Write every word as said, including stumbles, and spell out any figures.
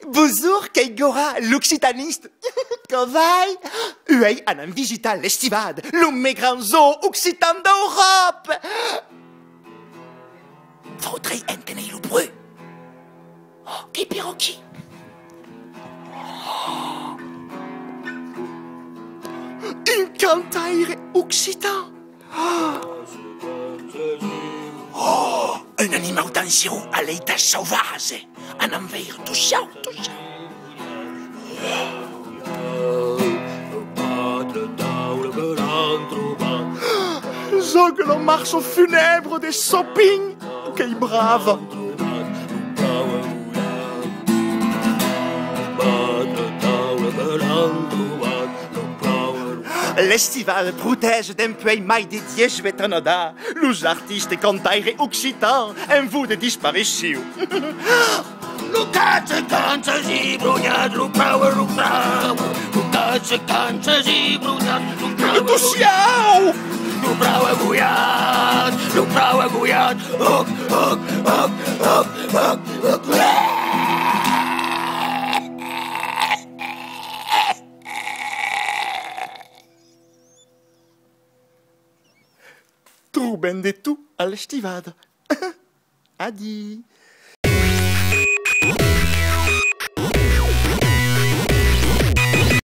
Bonjorn, qu'ei Gora, l'occitanista. Que vai? Uèi anam visitar l'Estivada, lo mei grand zoo occitan d'Euròpa. Faudrei enténer lo bruch. Oh, qu'ei per aquí. Un cantaire occitan. Oh, un animau dangerós a l'aitat sauvatge. Anam veire, tossiau, tossiau. Jòga la marcha funèbra de Chopin, qu'ei brava. L'Estivada protèja dempuèi mai de dètz-e-uèch annadas los artistas cantaires occitans en vòu de disparicion. Lo cat se cansa, es bronhat, lo prau, lo prau. Lo cat se cansa, es bronhat, lo prau. Lo siau! Lo prau agulhat, lo prau agulhat. Oc, oc, oc, oc, oc, oc. Trobem de tot a l'Estivada. Adí.